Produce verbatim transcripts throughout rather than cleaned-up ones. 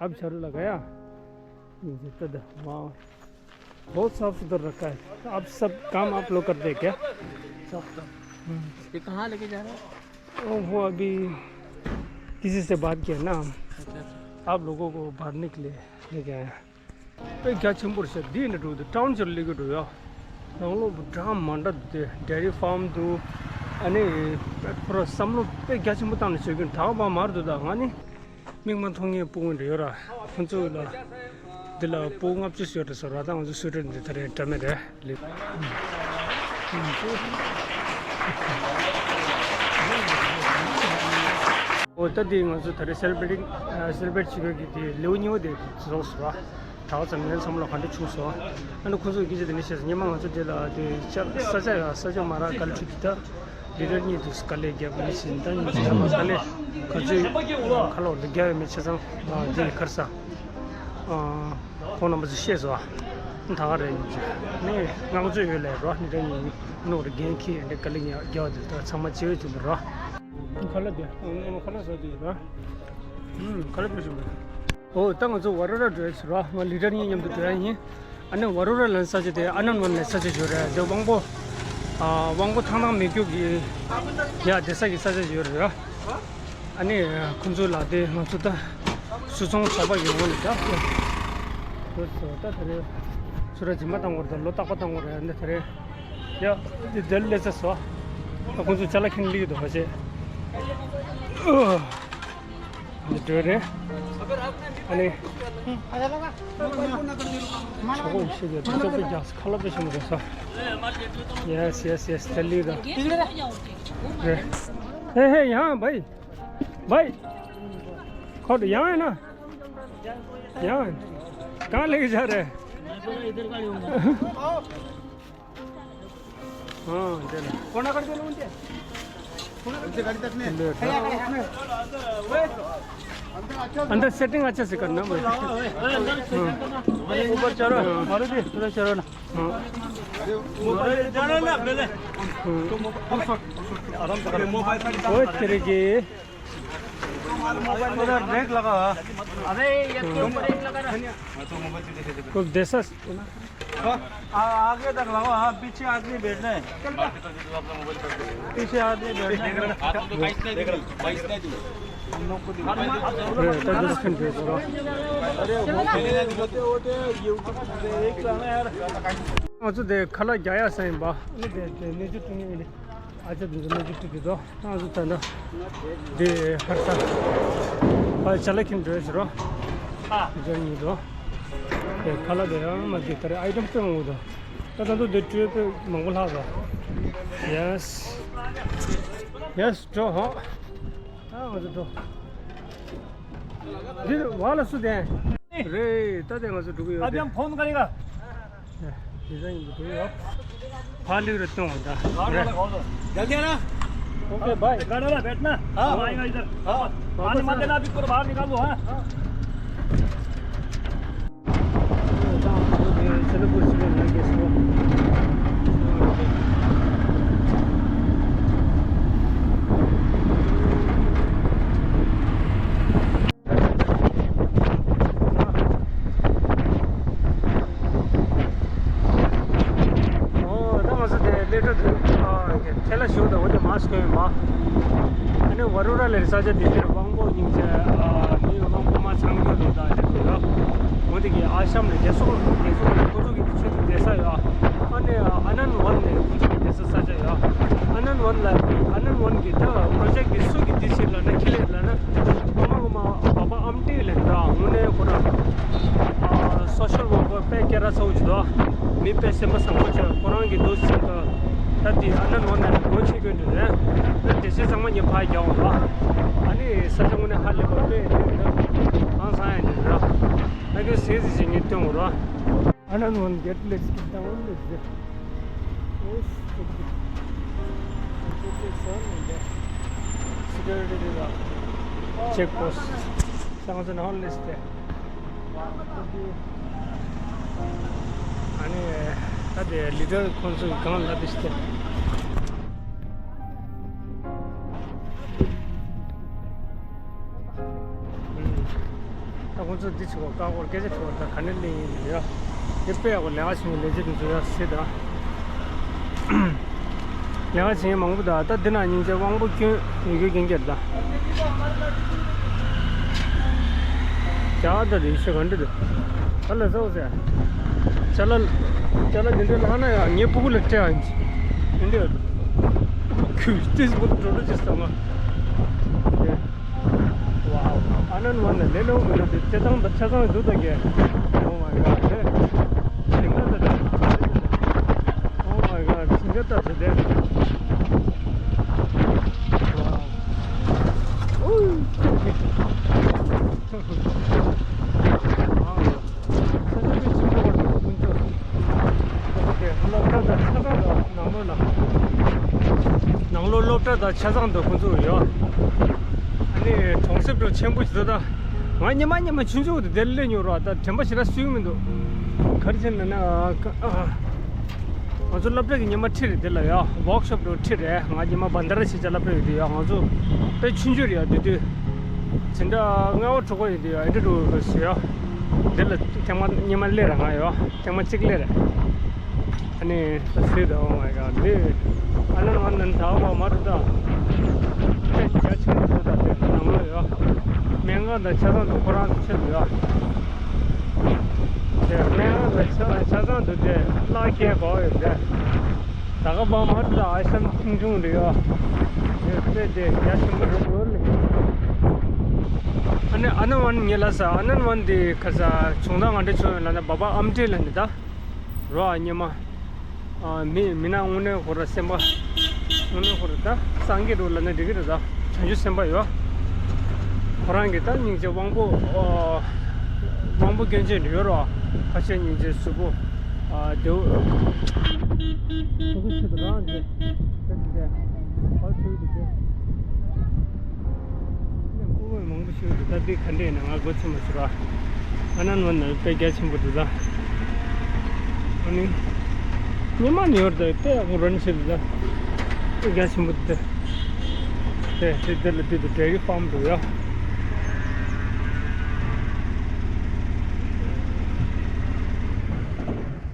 अब झाड़ू लगाया, ये तो द-, वाह, बहुत साफ सुथरा रखा है। अब सब काम आप लोग कर दे क्या? सब, सब। हम्म। ये कहाँ लेके जा रहे हैं? ओ, वो अभी किसी से बात किया ना, अच्छा, अच्छा। आप लोगों को बांधने के लिए लेके आया। དཔེ་རྒྱ་ཆེན་པོ་རེད་ཤག་འདི་ནས་འགྲོ་དུས་ཊའུན་ཆེ་རུ་སླེབས་ཀྱི་འགྲོ་ཡ། ནང་ལོགས་འདྲ་མི་འདྲ་འདུག་དེ་ཌེ་རི་ཕཱམ་འདུག་ཨ་ནི་ཁོ་ར་བསམ་བློ་དཔེ་རྒྱ་ཆེན་པོ་བཏང་ནས་བྱེད་ཀྱི་ད་བ་མར་འདུག་ད་ང་ནི་མིག་མ་མཐོང་མཁན་སྤུ་གུ་འདྲ་ཡོད་ར། ཁོ་ཚོ་ལ་འདི་ལ་སྤུ་གུ་ལྔ་བཅུ་ཡོད་རེད་ཟེར་ར། ད་ང་ཚོ་སུ་ཊར་འདི་ད་རེས་འདྲ་མེད་རེད། ལེ། འོ་ད་འདི་ང་ཚོ་ད་རེས་སེ་ལེ་བྷི་རེ་ཊི་ཨ་སེ་ལེ་བྷི་རེ་ཊི་བྱེད་དགོས་ཀྱི་དེ་ལེའུ་གཉིས་པ་དེ་རྫོགས་སོང་ར། གྲྭ་པ་ཚང་མ་བསམ་བློ་ག་འདྲ་བྱུང་སོང་། ཨ་ནི་ཁོ་ཚོས་སྐད་ཆ་དེ་འདྲ་བཤད་སོང་། ཉི་མ་ང་ཚོ་དེ་ལ་དེ་ས་ཆ་ཡ་ས་ཆ་མ་རག་ག་ལེ་ཁྲིད་དེ་ད། ལི་ཌར་གཉིས་འདུག་དཀའ་ལས་རྒྱབ་མི་ཤེས་ད་ཉིན་ཞག་མ་དཀའ་ལས་ག་ཚོད་ཁ་ལོ་འདི་རྒྱབ་ཡོད་མེད་ཆ་ཚང་ཨ་འདི་ཁར་ས་ཨ་ཁོང་རྣམ་པ་ཚོས་བཤད་སོང་ཨ། ད་ག་རེད་ཡིན་ཅི་ནས་ང་ཚོ་ཡོད་ལས་རོ་ནི་རེ་ཡིན་ནོར་འགན་འཁྱེར་འདི་དཀའ་ལས་རྒྱབ་དེ་ད་ཚང་མ་བྱེད་འོས་དེ་འདི་རོ། ཁ་ལ་དེ་ཁ་ལ་ཟ་དེ་རོ། ཁ་ལ་དེ་ཞུ་མེད། ཨོ་ད་ང་ཚོ་ཝ་རོ་ར་འགྲོ་ཡ་ཟེར་བ། ང་ལི་ཌར་གཉིས་མཉམ་དུ་འགྲོ་ཡ་ཡིན། ཨ་ནི་ཝ་རོ་ར་ལ་ས་ཆ་དེ་ཨ་ནན་ཝན་ལ་ས་ཆ་ཡོད་རེད། དེ་དབང་པོ་ཨ་དབང་པོ་ཐང་ཐང་མེད་རྒྱུ་གི་ཡ་དེ་ས་གི་ས་ཆ་ཡོད་རེད། ཨ་ནི་ཁོང་ཚོ་ལ་དེ་ང་ཚོ་ད་སུད་ཚོང་ཚོགས་པ་གི་ངོས་ནས་ད་ཁོ་ཚོ་ད་དེ་རེད། ཚུར་ར་སྦྱིན་པ་བཏང་དགོས་རེད། ལོ་རྟག་པ་བཏང་དགོས་རེད། ཨ་ནི་དེ་རེད། ཡ་དེ་དེར་སླེབས་ཚར་སོང་། ད་ཁོང་ཚོ་ཅ་ལག་འཁྱེར་སླེབས་ཀྱི་འདུག་ཨ་ཅེ། འདི་འགྲོ་རེད། ཨ་ནི། ཆོག་གོ་ཤེས་ཀྱི་ད་ཆོག་པའི་རྒྱགས་ཁ་ལག་པའི་ཞིམ་རེད་ས། Yes, yes, yes, ཐལ་ལི་ད། རེད། ཧེ་ཧེ་ཡང་བའི། བའི། ཁོ་ཡང་ཡིན་ན། ཡང་། གང་ལེགས་བྱ་རེད། हाँ, चलो। कोना कर दे लोगों के। कोना कर दे, गाड़ी तक नहीं। ले, अंदर सेटिंग अच्छे से करना भाई। हाँ। ऊपर चढ़ो, मारुति, थोड़ा चढ़ो ना। हाँ। चढ़ो ना पहले। हाँ। आराम से करो। ओए तेरे के। उधर ब्रेक लगा। अरे, ये तो ब्रेक लगा ना। कोई देसा हाँ, आ-, आगे तक लगाओ, हाँ, पीछे आदमी बैठना है। पीछे आदमी बैठना है। आप लोग बाईस नहीं दूंगा, बाईस नहीं दूंगा। अरे, तो दस घंटे करो। अरे, वो होते, होते, ये ऊपर से एक लाना यार। ང་ཚོ་དེ་ཁ་ལག་རྒྱག་ཡ་ས་ཡིན་པ། ཨ་ནི་དེ་དེ་གནས་ཚུལ་ཐོན་ངེས་ཨ་ཅག་འདི་ཚོ་གནས་ཚུལ་ཐོན་གྱི་འདུག་ང་ཚོ་ད་ལྟ་དེ་ཧར་ས་ཨ་ཅ་ལག་འཁྱེར་འགྲོ་ཟེར་རོ། ཨ་ཅག་གཉིས་འགྲོ། དེ་ཁ་ལག་དེ་ཡང་མ་གི་ད་རེས་ཨའི་ཊམ་དཔེ་མང་པོ་འདུག་ད་ད་དུང་དེ་སྤྲོས་དཔེ་མང་པོ་ལྷག་འདུག Yes, yes འགྲོ་ཧོ། ཨ་ང་ཚོ་འགྲོ། འདི་བ་ལ་སུ་དེ། རེད། ད་དེ་ང་ཚོ་འགྲོ་གི་ཡོད་अभी དེ། हम फोन करेगा। དེ་ཚོ་ཡིན་འགྲོ་གི་ཡོད། ཕ་ལུས་རེ་གཏོང་བ་ད། जल्दी आना। Okay bye. गाड़ी वाला बैठना। हाँ। हम आएगा इधर। हाँ। पानी मत देना, अभी पूरा बाहर निकाल दो, हाँ। ཨོ་ད་ང་ཚོ་དེ་ལེ་ཊར་དུ་ཨ་ཐལ་ལ་ཞུགས་དང་འོ་དེ་མ་སྐྱོན་ཡིན་པ། ཨ་ནི་ཝ་རུ་ར་ལེར་ས་ཆ་དེ་དེར་དབང་པོ་སྙིང་རྗེ་ཨ་མི་དབང་པོ་མ་ཚང་རྒྱུ་དེ་དང་དེ་དུ་ཡོད། འོ་དེ་གི་ཨ་ཤམ་ལ་རྒྱལ་སོགས་རྒྱལ་སོགས་ལ་ཁོ་ཚོ་གི་ཆེད་དུ་བསྡད་ས་ཡོད། ཨ་ནི་ཨ་ནན་ཝན་ལ་ཁོ་ཚོ་གི་བསྡད་ས་ས་ཆ་ཡོད། ཨ་ནན་ཝན་ལ་ཨ་ནན་ཝན་གི་ད་པྲོ་ཇེཀ་གི་སུ་གི་དེ་ཕྱིར་ལ་ན་ཁེ་ལེ་ལ་ན། ཨོ་མ་ཨོ་མ་བ་བ་ཨམ་ཏི་ལེ་འདྲ་དངོས་གནས་ཁོ་རང་ཨ་སོ་ཤལ་ཝར་ཀར་དཔེ་སྐད་གྲགས་ཚ་བོ་ཅིག་འདུག་མི་དཔེ་སེམས་པ་བཟང་པོ་ཆེ། ཁོ་རང་གི་འདུག་ཟིན་ཏོ། ད་དེ་ཨ་ན་ནོ་ན་ནི་སྒོ་ཕྱེ་གོ་འདུག་རེད། ད་དེ་ཚོ་ཚང་མ་ངས་ཕར་རྒྱག་འོང་ལ། ཨ་ནི་ས་ཆ་དངོས་གནས་ཧ་ལས་པ་དཔེ་འདུག་ཧང་སང་ཡ་འདུག་ར། ད་གི་སེ་ཟི་ཞིག་ངས་སྟོན་འོང་ར། Another one, get, let's get down, let's get. Yes, okay. Security check post. Sounds an honest day. ཨ་ནི་ད་དེ་ལི་ཌར་ཁོང་ཚོ་གང་ལ་དེ་ཤི་སྟེ། ད་ཁོང་ཚོ་འདི་ཚོ་ཀ་ཀོར་སྐད་ཆ་དྲི་བ་ད་ག་ནས་གླེང་ཡིན་ཡ། འདི་དཔེ་ཡག་པོ་ལས་ཀ་བྱེད་མཁན་ལས་བྱེད་འདི་ཚོ་ཡ་སྲིད་ད། ལས་ཀ་བྱེད་མཁན་མང་པོ་ད་ད་འདི་ན་སྙིང་རྗེ་དབང་པོ་སྐྱོན་ཡོད་རྒྱུ་རྐྱེན་གྱིས་ད། རྒྱ་ད་རེ་ཤི་ག་འདྲི་འདུག་ད་ལ་ཟོ་ཟེ། ཅ་ལ་ཅ་ལ་འདི་འདྲ་ལྷག་ན་ཡ་ངའི་སྤུ་གུ་ལ་སྤྲད་ཨ་ཡིན་འདི་འདྲ། ཁུ་ཏིས་པོ་འགྲོ་འགྲོ་ཅི་ས་མ། Wow. ཨ་ནན་ཝན་ལ་ལེ་ལོ་མི་ལ་དེ་སྤྱི་བཏང་དང་ཆ་ཚང་འདུག་ད་གེ། Oh my god. དེ་ཞིང་ཁ་ད་དེ། Oh my god. ཞིང་ཁ་ད་དེ་དེ། Wow. ཨུ། Wow. ས་ཆ་དཔེ་ཆེན་པོ་བར་དུ་ཀུན་སྤྱོད། སློབ་གྲྭ་དང་ཆ་ཚང་དུ་ནང་ལོགས་ལ། ནང་ལོགས་སློབ་གྲྭ་དང་ཆ་ཚང་དུ་ཁོང་ཚོ་ཡོད། ཨ་ནི་གྲོང་གསེབ་འགྲོ་ཆེན་པོ་ཞིག་ད། ང་ཉི་མ་ཉི་མ་ཆུང་ཆུང་དུ་དེར་སླེབས་མྱོང་རོགས་ད་དྲན་པ་ཞེ་དྲག་སོས་མི་འདུག་ག་རེ་བྱས་ན་ན་ང་ཚོ་སློབ་གྲྭ་གི་ཉི་མ་ཁྲིད་རེད་དེ་ལ་ཡོད་ཝོག་ཤོབ་འགྲོ་ཁྲིད་རེད། ང་ཉི་མ་བན་དར་ཞིག་ཅ་ལ་སློབ་གྲྭ་ཡོད་དེ་ཡོད་ང་ཚོ་དཔེ་ཆུང་ཆུང་རེད་ཡོད་དེ་དུས། འཛིན་གྲྭ་ལྔ་པ་དྲུག་པ་ཡོད་དེ་ཡོད་ཨེ་འདྲ་འགྲོ་དགོས་ཟེར་ཡོད། འདི་ལ་ཐེངས་མ་གཉིས་མ་སླེབས་ར་ང་ཡོད་ཐེངས་མ་གཅིག་སླེབས་རེད། ཨ་ནི་ད་སུས་ད་འོང་བའི་ག་འདི་ཨ་ནན་ཝན་ནན་ད་བ་མ་རུ་ད་དཔེ་རྒྱ་ཆེན་པོ་ད་དེ་ནང་ལོ་ཡོད་སྨན་ཁང་དང་ཆ་ཚང་དུ་ཁོ་རང་ཚོ་ཆེད་དུ་ཡོད་དེ་སྨན་ཁང་དང་ཆ་ཆ་ཚང་དུ་དེ་བརླག་མཁན་གོ་ཡོད་དེ། ད་ག་བ་མ་རུ་ད་ཨ་སམ་ཆུང་ཆུང་རེད་ཡོད། དེ་དཔེ་དེ་རྒྱ་ཆེན་པོ་རེད་འོ་ལེ། ཨ་ནི་ཨ་ནན་ཝན་ངེད་ལ་ས་ཨ་ནན་ཝན་དེ་ཁ་ས་བྱུང་ད་ང་འདྲ་ཆོ་ཡོད་ལ་ན་བ་བ་ཨམ་ཏྲེ་ལ་ནི་ད་རོ་ཨ་ཉི་མ། ཨ་མི་མི་ན་དངོས་གནས་ཁོ་ར་སེམས་པ། དངོས་གནས་ཁོ་ར་ད་སངས་རྒྱས་རོ་ལ་ན་འགྲིག་གི་རེད་ད་བྱང་ཆུབ་སེམས་པ་ཡོད། ཁོ་རང་གི་ད་སྙིང་རྗེ་དབང་པོ། དབང་པོ་སྐྱོན་ཅན་ཡོད་རོ། ཁ་ཤས་སྙིང་རྗེ་གཟུགས་པོ། ཨ་དེའུ། ཁོ་ཚོ་ཆེད་དུ་རང་རེད། དེ་དེ་དེ། བར་ཚུལ་དེ་དེ། ནས་ཀུ་ཝེ་མང་པོ་ཞིག་འདུག་ད་འདི་ག་འདྲས་ཡིན་ན་ང་མགོ་ཚོས་མ་ཤེས་ར། ཨ་ནན་ཝན་ནི་དཔེ་རྒྱ་ཆེན་པོ་འདུག་ད། ཨ་ནི། ཉི་མ་ནི་ཡོར་ད་དཔེ་ཡག་པོ་རན་ཆེ་འདུག་ད། དཔེ་རྒྱ་ཆེན་པོ་འདུག་ད། དེ་དེ་དེ་ལ་དེ་དུ་ཌེ་རི་ཕཱམ་འདུག་ཡ།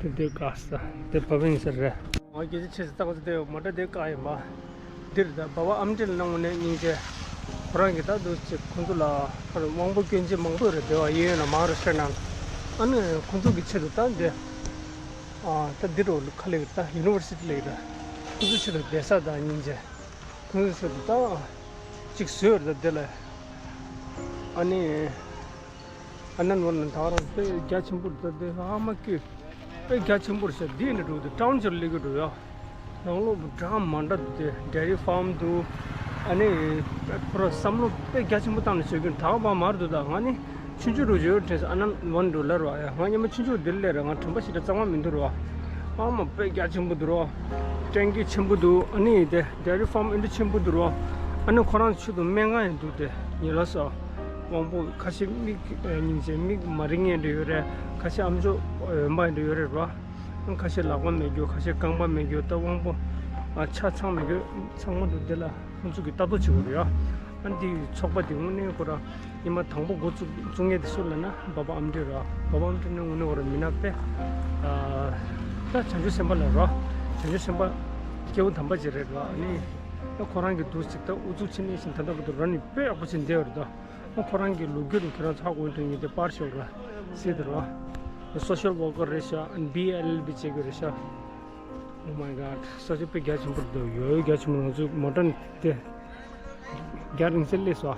དེ་དེ་ག་ས་དེ་བབ་ཡིན་ས་རེད། ང་རྒྱལ་ཆེ་ཆེ་ས་ད་ག་ཚོད་དེ་མོ་ཊ་དེ་བཀག་ཡིན་པ། འདིར་ད་བ་བ་ཨམ་ཏྲེ་ལ་གནང་ངོ་ནས་སྙིང་རྗེ། ཁོ་རང་གིས་ད་འདུག་ཅིག་ཁོང་ཚོ་ལ་ཁོ་རང་དབང་པོ་སྐྱོན་ཅན་མང་པོ་རེད་དེ་བ་གཡས་གཡོན་ལ་མང་རུ་བཤད་གནང་། ཨ་ནི་ཁོང་ཚོ་གི་ཆེད་དུ་ད་འདི། ཨ་ད་འདི་རུ་ཁ་ལེགས་ད་ཡུ་ནི་ཝར་སི་ཊི་ལེགས་ད། ཁོང་ཚོ་ཆེད་དུ་བསྡད་ས་ད་སྙིང་རྗེ། ཁོང་ཚོ་ཆེད་དུ་ད་ཅིག་བཟོས་རེད་ད་འདི་ལ། ཨ་ནི། ཨ་ནན་ཝན་ནི་ད་རང་དཔེ་རྒྱ་ཆེན་པོ་རེད་ད་དེ་ཨ་མ་ཀི། དཔེ་རྒྱ་ཆེན་པོ་རེད་ཤག་འདི་ནི་འགྲོ་དུས་ཀྲང་ཅར་ལི་གི་འགྲོ་ཡ། ནང་ལོགས་འགྲམ་མ་འདྲ་འདུག་སྟེ་ཌེ་རི་ཕཱམ་འདུག་ཨ་ནི་ཁོ་ར་བསམ་བློ་དཔེ་རྒྱ་ཆེན་པོ་བཏང་ནས་བྱེད་ཀྱི་ད་བ་མར་འདུག་ད་ང་ནི་ཆུང་ཆུང་རུ་བྱོས་དྲན་སོང་། ཨ་ནན་ཝན་འགྲོ་ལར་བ་ཡ་ང་ཉི་མ་ཆུང་ཆུང་འདིར་སླེབས་ར་ང་དྲན་པ་ཞིག་ད་གཙང་མ་མི་འདུག་ར་བ། ཨ་མ་དཔེ་རྒྱ་ཆེན་པོ་འདུག་ར། ཊེང་ཀི་ཆེན་པོ་འདུག་ཨ་ནི་དེ་ཌེ་རི་ཕཱམ་ཨེ་འདྲ་ཆེན་པོ་འདུག་ར། ཨ་ནི་ཁོ་རང་ཆུ་དང་སྨན་ཁང་ཡང་འདུག་སྟེ་ཉེ་ལ་སོ། དབང་པོ་ཁ་ཤས་མིག་སྙིང་རྗེ་མིག་མ་རིག་མཁན་འདྲ་ཡོད་རེད། ཁ་ཤས་ཨམ་ཅོག་ཡོན་པ་འདྲ་ཡོད་རེད་ར། ཁ་ཤས་ལག་པ་མེད་རྒྱུ་ཁ་ཤས་རྐང་པ་མེད་རྒྱུ་ད་དབང་པོ་ཆ་ཚང་མེད་རྒྱུ་ཚང་མ་འདུག་དེ་ལ་ཁོང་ཚོ་གི་ལྟ་རྟོག་བྱེད་དགོས་རེད་ཡ། ཨ་འདི་ཚོགས་པ་འདི་དངོས་གནས་ཁོ་ར་ཉི་མ་དང་པོ་འགོ་བཙུགས་བཙུགས་མཁན་དེ་སུ་ལབ་ན་བ་བ་ཨམ་ཏྲེ་ར། བ་བ་ཨམ་ཏྲེ་ནི་དངོས་གནས་ཁོ་ར་མི་ན་དཔེ་ད་བྱང་ཆུབ་སེམས་དཔའ་ལ་ར། བྱང་ཆུབ་སེམས་དཔའ་སྐྱེས་བུ་དམ་པ་ཅིག་རེད་ར། ཨ་ནི་ད་ཁོ་རང་གི་འདུག་ཅིག་ད་ཨུ་ཚུགས་ཆེ་ནས་བཞིན་ད་ལྟ་བར་དུ་ར་ནི་དཔེ་ཡག་པོ་ཅིག་བསྡད་ཡོད་རེད་ད། ཁོ་རང་གི་ལོ་རྒྱུས་རུ་ཁྱེད་རང་ཚོ་ཧ་གོ་དོན་ཡིན་ཏེ་པར་ཤོག་ར་སྲིད་དུ་ར། སོ་ཤལ་ཝོག་ཀར་རེད་ཤག་བི་ཨེལ་ཨེལ་བི་བྱེད་དགོས་རེད་ཤག Oh my god. ས་ཆ་དཔེ་རྒྱ་ཆེན་པོ་འདུག་ཡོད་རྒྱ་ཆེན་པོ་ང་ཚོའི་མོ་ཊ་དེ་རྒྱ་རིང་ཚད་སླེབས་སོ།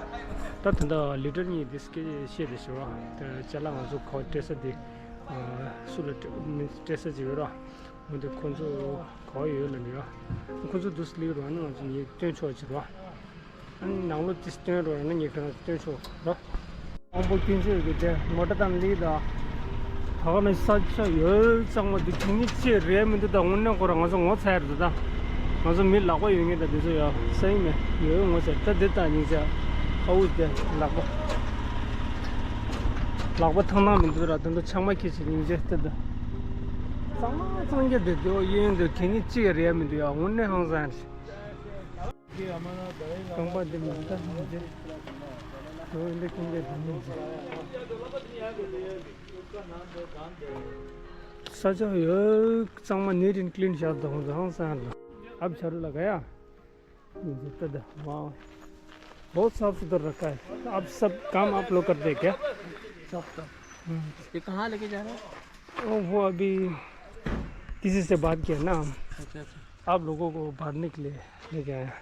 ད་ད་ལྟ་ལི་ཊར་གཉིས་དེ་སྐད་བཤད་དེ་ཤི་ར། ད་ཅ་ལག་ང་ཚོ་ག་བ་སྤྲད་ས་དེ་སུ་ལ་སྤྲད་ས་ཅིག་ཡོད་ར། འོན་ཏེ་ཁོ་ཚོ་ག་བ་ཡོད་ལ་ནི་ར། ཁོ་ཚོ་དུས་སུ་ལེགས་རོགས་ནི་ང་ཚོ་ངས་སྟོན་ཆོག་ཅིག་ར། ཨ་ནི་ནང་ལོགས་ཏིས་སྟོན་རོགས་ཡང་ན་ངས་ཁྱོད་རང་སྟོན་ཆོག་ར། དབང་པོ་སྐྱོན་ཅན་གྱི་དེ་མོ་ཊ་དང་ལི་དང་། ད་ག་ནས་ས་ཆ་ཡོད་ཚང་མ་འདི་ཁྱུང་གཉིས་ཅེས་རེད་མི་འདུག་ད་དངོས་གནས་ཁོ་རང་ང་ཚོ་ངོ་ཚ་ཡ་རེད་ད། ང་ཚོ་མི་ལག་པ་ཡོད་ངེས་ད་འདི་ཚོ་ཡ་ས་ཡིན་མེད་ཡོད་ངོ་ཚ་ད་འདི་ད་སྙིང་རྗེ། ཨ་འུ་དེ་ལག་པ། ལག་པ་ཐང་ཐང་མི་འདུག་ར་དེ་འདྲ་ཆང་མ་ཁྱེར་ཅིག་སྙིང་རྗེ་ལྟ་དུ། གཙང་མ་གཙང་རྒྱ་དེ་དེ་འོ་གཡས་གཡོན་དུ་གད་སྙིགས་གཅིག་ཡང་རེད་མི་འདུག་ཡ་དངོས་གནས་ཧང་སང་རེད། རྐང་པ་འདི་མི་འདུག་ད་སྙིང་རྗེ། ས་ཆ་ཡོད་གཙང་མ་neat and clean བཞག་འདུག་ཧང་སང་ལ། अब झाड़ू लगाया। ये तो द- वाह, बहुत साफ सुथरा रखा है। अब सब काम आप लोग करते हैं क्या? सब, सब। हम्म। ये कहाँ लेके जा रहे हैं? वो, वो अभी किसी से बात किया ना हम। अच्छा, अच्छा। आप लोगों को भरने के लिए लेके आया।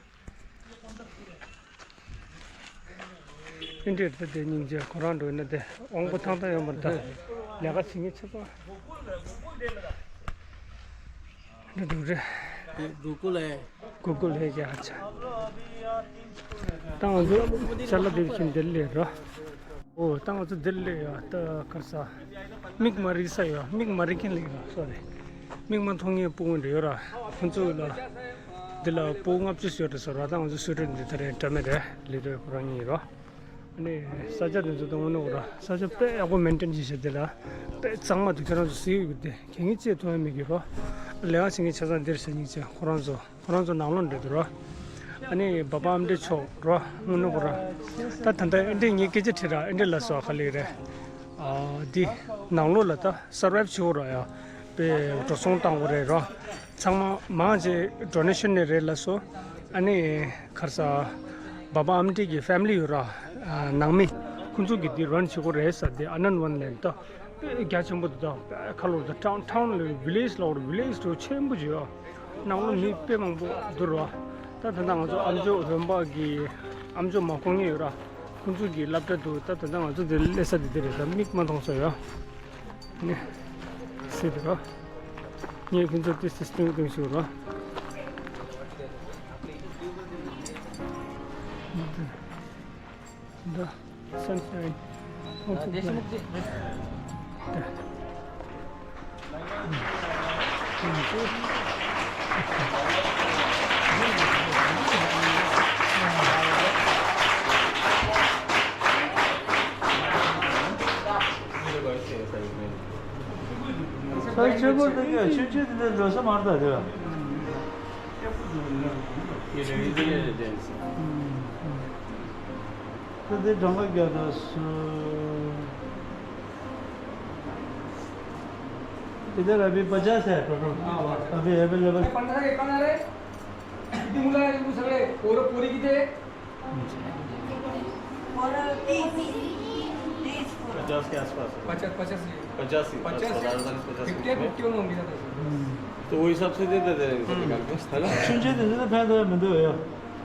ཨིན་དྲིར་ད་དེ་སྙིང་རྗེ་ཁོ་རང་འགྲོ་ན་དེ་དབང་པོ་ཐང་ཐང་ཡོད་མ་རེད་ད། ལས་ཀ་བྱེད་མཁན་ཆེ་ཚོ། འདི་འདུག་རེད། གུ་ཀུལ་ཨེ། གུ་ཀུལ་ཨེ་ཀྱི་ཨ་ཆ། ད་ང་ཚོ་ཅ་ལག་འདིར་ཕྱིན་འདིར་སླེབས་རོ། ཨོ་ད་ང་ཚོ་འདིར་སླེབས་ཡོད་ད་གར་ས། མིག་མ་རིག་ས་ཡོད། མིག་མ་རིག་མཁན་ལ་ཡོད། སོ་རེ། མིག་མ་མཐོང་མཁན་སྤུ་གུ་འདྲ་ཡོད་ར། ཁོ་ཚོ་ལ། འདི་ལ་སྤུ་གུ་ལྔ་བཅུ་ཡོད་རེད་ཟེར་ར། ད་ང་ཚོ་སུ་ཊར་འདི་ད་རེས་འདྲ་མི་རེད། ལི་རེད་ཁོ་རང་ཉིད་རོ། ཨ་ནི་ས་ཆ་དེ་ཚོ་དང་དངོས་གནས་ཁོ་ར་ས་ཆ་དཔེ་ཡག་པོ་མེན་ཊེན་བྱས་བཞག་དེ་ལ་དཔེ་གཙང་མ་འདུག་ཁྱེད་རང་ཚོ་གཟིགས་ཡོད་དེ་གད་སྙིགས་ཅིག་མཐོང་ཡ་མེད་ཀྱི་རོ། ལས་ཀ་བྱེད་མཁན་ཆ་ཚང་འདིར་ཟེར་སྙིང་རྗེ། ཁོ་རང་ཚོ་ཁོ་རང་ཚོ་ནང་ལོགས་འདྲ་འདུག་རོ། ཨ་ནི་བ་བ་ཨམ་འདྲེ་ཆོག་རོ་དངོས་གནས་ཁོ་ར། ད་ད་ལྟ་ཨེ་འདྲེ་ངས་སྐད་ཆ་དྲིས་ར་ཨེ་འདྲེ་ལ་སོགས་ཁ་ལིག་རེད། ཨ་འདི་ནང་ལོགས་ལ་ད་སར་ཝའིབ་བྱེད་དགོས་ར་ཡ། པའི་འགྲོ་སོང་བཏང་དགོས་རེད་རོ། ཚང་མ་མང་ཆེ་ཌོ་ནེ་ཤན་ནས་རེད་ལ་སོ། ཨ་ནི་ཁར་ས་བ་བ་ཨམ་ཏི་གི་ཕེ་མི་ལི་ཡོད་ར། ནང་མི་ཁོང་ཚོ་གི་འདི་རན་བྱེད་དགོས་རེད་ས། དེ་ཨ་ནན་ཝན་ལན་ད་དཔེ་རྒྱ་ཆེན་པོ་འདུག་ད་ཁ་ལོར་ད་ཊའུན་ཊའུན་ལ་ཝི་ལེཇ་ལ་ཝི་ལེཇ་དུ་ཆེན་པོ་བྱེད་ཡོད། ནང་ལོ་མི་དཔེ་མང་པོ་འདུག་ར། ད་ད་ལྟ་ང་ཚོ་ཨམ་ཅོག་རོན་པ་གི་ཨམ་ཅོག་མ་གོ་མཁན་ཡོད་ར། ཁོང་ཚོ་གི་སློབ་གྲྭ་འདུག་ད་ད་ལྟ་ང་ཚོ་འདིར་སླེབས་ས་དེ་འདི་རེད། ད་མིག་མ་མཐོང་ས་ཡོད། ནི། སྲིད་དུ་རོ། ངས་ཁྱོད་ཚོ་དེ་སིས་ཊེམ་སྟོན་ཞུ་རོ། འདི། སན་ཤའིན། ས་ཆེན་པོ་འདི་ག་ཆུང་ཆུང་འདི་འདྲ་འགྲོ་ས་མ་རེད་ད་དེ་ལ། ད་དེ་གྲངས་ཀ་རྒྱག་ད་སུ། इधर अभी पचास है टोटल। हाँ, वाह। अभी अवेलेबल। पंद्रह है, पंद्रह है। किती मुलं आहेत तुमचे सगळे? पोरं पोरी किती आहे? और तीस, तीस पूरा। पचास के आसपास है। पचास, पचास ही। पचास ही, पचास ही। पचास, पचास, पचास फिफ्टी है, में। फिफ्टी वन होंगे ज्यादा से। तो वो हिसाब से दे देते हैं इनको निकाल के, है ना? ཆུང་ཆུང་དེ་ཚོ་ཕན་ཐོགས་མི་འདུག་ཡ།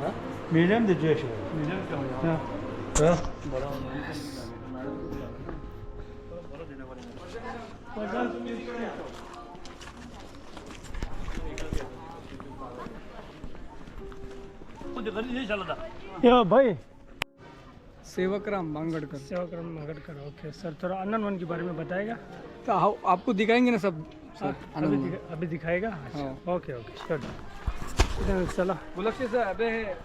हाँ? मीडियम དེ་བརྗོད་ཤོག मीडियम क्या हो गया? ཡ། बड़ा होना है। या भाई। सेवक राम मांगड़कर। सेवक राम मांगड़कर, ओके सर, थोड़ा आनंद वन के बारे में बताएगा? तो आओ, आपको दिखाएंगे ना सब, सर, हाँ, अभी आनंद वन। दिखा-, अभी दिखाएगा? अच्छा, हाँ। Okay, okay, sure. चला। गुलक्ष सर, अबे